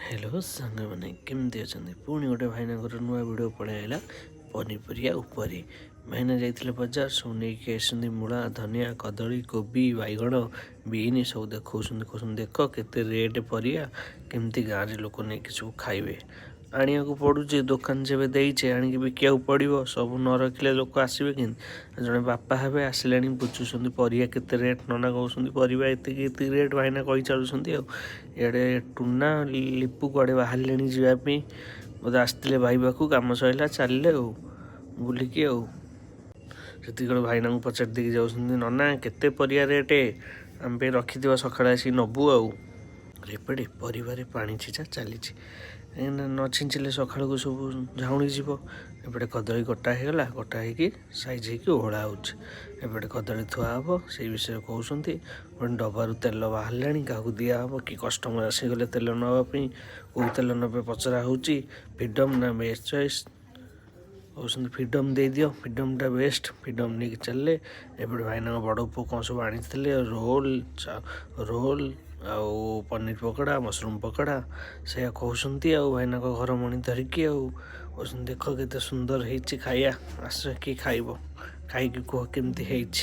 Hello ସାଙ୍ଗମାନେ, କେମିତି ଅଛନ୍ତି? ପୁଣି ଗୋଟେ ଭାଇନାଙ୍କର ନୂଆ ଭିଡ଼ିଓ ପଳେଇ ଆଇଲା ପନିପରିବା ଉପରେ। ଭାଇନା ଯାଇଥିଲେ ବଜାର, ସବୁ ନେଇକି ଆସିଛନ୍ତି ମୂଳା, ଧନିଆ, କଦଳୀ, କୋବି, ବାଇଗଣ, ବିନ୍ ସବୁ ଦେଖାଉଛନ୍ତି। କହୁଛନ୍ତି, ଦେଖ କେତେ ରେଟ୍ ପରିବା, କେମିତି ଗାଁରେ ଲୋକ ନେଇକି ସବୁ ଖାଇବେ? ଆଣିବାକୁ ପଡ଼ୁଛି। ଦୋକାନ ଯେବେ ଦେଇଛେ, ଆଣିକି ବିକିବାକୁ ପଡ଼ିବ। ସବୁ ନ ରଖିଲେ ଲୋକ ଆସିବେ କେମିତି? ଜଣେ ବାପା ହେବେ, ଆସିଲେଣି, ବୁଝୁଛନ୍ତି ପରିବା କେତେ ରେଟ୍। ନନା କହୁଛନ୍ତି ପରିବା ଏତିକି ଏତିକି ରେଟ୍। ଭାଇନା କହି ଚାଲୁଛନ୍ତି। ଆଉ ଇଆଡ଼େ ଟୁନା, ଲିପୁ କୁଆଡ଼େ ବାହାରିଲେଣି ଯିବା ପାଇଁ ବୋଧେ। ଆସିଥିଲେ ଭାଇ ପାଖକୁ, କାମ ସରିଲା, ଚାଲିଲେ ଆଉ ବୁଲିକି। ଆଉ ସେତିକି ଭାଇନାଙ୍କୁ ପଚାରି ଦେଇକି ଯାଉଛନ୍ତି, ନନା, କେତେ ପରିବା ରେଟ୍? ଆମ ପାଇଁ ରଖିଥିବା, ସକାଳେ ଆସିକି ନବୁ। ଆଉ ଏପଟେ ପରିବାରେ ପାଣି ଛିଞ୍ଚା ଚାଲିଛି, କାହିଁକିନା ନ ଛିଞ୍ଚିଲେ ସକାଳକୁ ସବୁ ଝାଉଁଳି ଯିବ। ଏପଟେ କଦଳୀ କଟା ହେଇଗଲା, କଟା ହେଇକି ସାଇଜ୍ ହେଇକି ଓହଳା ହେଉଛି। ଏପଟେ କଦଳୀ ଥୁଆ ହେବ, ସେଇ ବିଷୟରେ କହୁଛନ୍ତି। ପୁଣି ଡବାରୁ ତେଲ ବାହାରିଲାଣି, କାହାକୁ ଦିଆହେବ କି? କଷ୍ଟମର ଆସିଗଲେ ତେଲ ନେବା ପାଇଁ, କେଉଁ ତେଲ ନେବେ ପଚରା ହେଉଛି, ଫ୍ରିଡ଼ମ୍ ନା ବେଷ୍ଟ ଚଏସ୍? କହୁଛନ୍ତି ଫ୍ରିଡ଼ମ୍ ଦେଇଦିଅ, ଫ୍ରିଡ଼ମ୍ଟା ବେଷ୍ଟ। ଫ୍ରିଡ଼ମ୍ ନେଇକି ଚାଲିଲେ। ଏପଟେ ଭାଇନାଙ୍କ ବଡ଼ ପୁଅ କ'ଣ ସବୁ ଆଣିଥିଲେ, ରୋଲ୍, ରୋଲ୍ ଆଉ ପନିର ପକୋଡ଼ା, ମସରୁମ୍ ପକୋଡ଼ା, ସେଇଆ କହୁଛନ୍ତି। ଆଉ ଭାଇନାଙ୍କ ଘର ମଣି ଧରିକି ଆଉ କହୁଛନ୍ତି, ଦେଖ କେତେ ସୁନ୍ଦର ହେଇଛି ଖାଇବା, ଆସ କି ଖାଇବ, ଖାଇକି କୁହ କେମିତି ହେଇଛି।